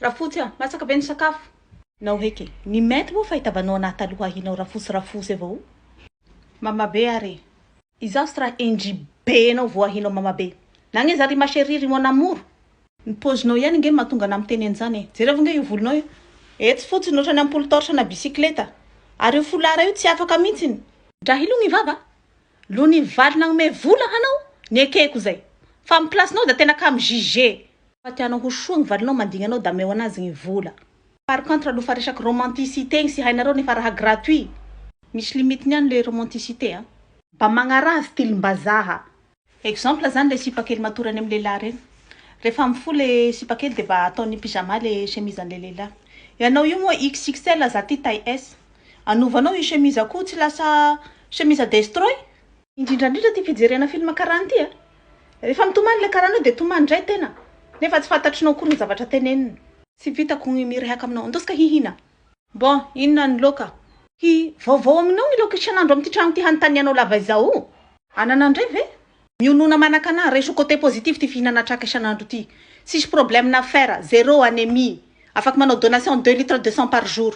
Rafotsy a! Masaka ve ny sakafo? Nao heky e! Ny mainty moa fahitavanao anah taloha ahinao rafotsy rafotsy avao. Mamabe ary e! Izaho tsy raha NJ be anao vao ahinao mamabe. Nagneza ry ma chérie ry mon amour? Ny paozinao ihany ange no mahatonga anah miteny an'izany e! Jerevo ange io volonao io. Etsy fotsiny ohatran'ny ampoule torche ana bicyclette. Ary io foulard io tsy afaka mihitsiny. Drahilo gny vava lo ny valy nagnome vola hanao nekeko zay fa am place nao da tena kamo juger. Fa tianao ho soa gny valinao mandigny anao da ameo anazy gny vola. Par contre aloha fa resaky romanticité gny sy hainareo nefa raha gratuit. Misy limite-ny ihany le romanticité a. Mba magnaraha style-mbazaha. Exemple zany le sipa kely matory any am lehilahy reny. Rehefa mifoha le sipa kely de mba ataony pyjama le chemise anle lehilahy. Ianao io moa XXL za ty taille S. Anovanao io chemise ko tsy lasa chemise destroy? Indrindra indrindra ty fijerena film karana ty a! Rehefa mitomany le karana io de tomany ndray tena nefa tsy fantatrinao akory ny zavatra teneniny. Tsy vitako ny mirehaka aminao. Andosika hihina. Bon, inona ny laoka? Hi, vaovao aminao ny laoka isan'andro amin'ity tragno ity hanontanianao lava izao? Anana ndray ve? Mionona manaka anah, raiso côté positif ty fihinana traka isan'andro ty. Tsisy problème na fer, zéro anémie. Afaky manao donation deux litres de sang par jour.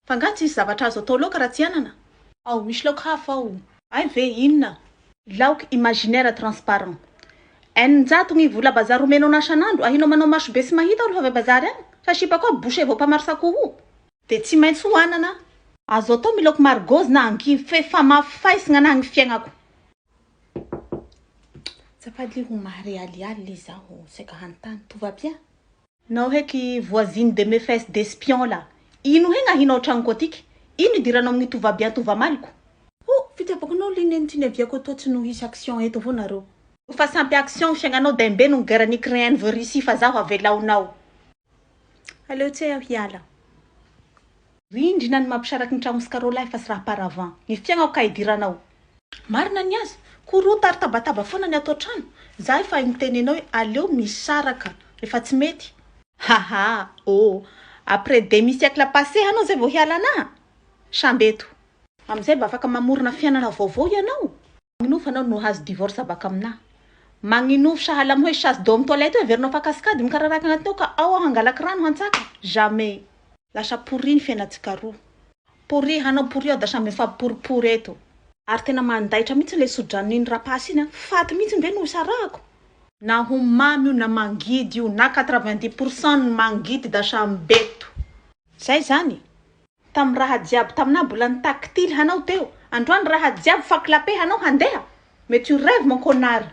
Fa nga tsisy zavatra azo atao laoka raha tsy anana? Ao, misy laoka hafa ao. Hay ve, inona? Laoka imaginaire transparent. 600 gny vola bazary omenao anah isan'andro, ahinao manao maso be sy mahita aho rehefa avy a bazary agny? Sa sipa koa boucher vao mpamary sakoho? Dia tsy maintsy ho anana. Azo atao milaoky margozy na angivy f'efa mafaisgna anah gny fiaignako. Azafady ly ho mahare alialy ly zaho saika hanontany, tout va bien? Nao heky voisine de mes fesses d'espion la! Ino he gnahinao tragnoko atiky? Ino idiranao amigny tout va bien tout va mal-ko? Oh! Fitiavako anao ly neny ty niaviako etoa tsy noho hisy action eto avao nareo. Fa sampy action fiaignanao dembe noho guerre ny Ukraine vs Russie fa zaho avelaonao. Aleo tse aho hiala. Rindrina ny mampisaraky ny tragno sy karolahy fa tsy raha paravent. Ny fiaignako ka idiranao. Marina ny azy. Korota ary tabataba foana ny ato an-trano. Za efa niteny anao hoe aleo misaraka rehefa tsy mety. Haha oh! Après demi siècle passé hanao zay vao hiala anaha? Samby eto. Amizay mba afaka mamorona fiainana vaovao ianao. Magninofy anao no hahazo divorce baka aminah. Magninofy sahala amin'ny hoe chasse d'eau amin'ny toilette io heverinao fa cascade mikararaka agnatiny ao ka ao aho hangalaky rano hantsaka? Jamais. Lasa pourri ny fiainantsika roa. Pourri hanao pourri aho da samy mifampiporipory eto. Ary tena mandaitra mihitsy ilay tso-dranon'iny rapasy iny an! Faty mihitsy ve no hisarahako? Na ho mamy io na mangidy io na 90% ny mangidy da samy beto. Zay zany. Tam raha jiaby taminah mbola nitactile hanao teo, androany raha jiaby fa clapet hanao handeha? Mais tu rêves mon connard!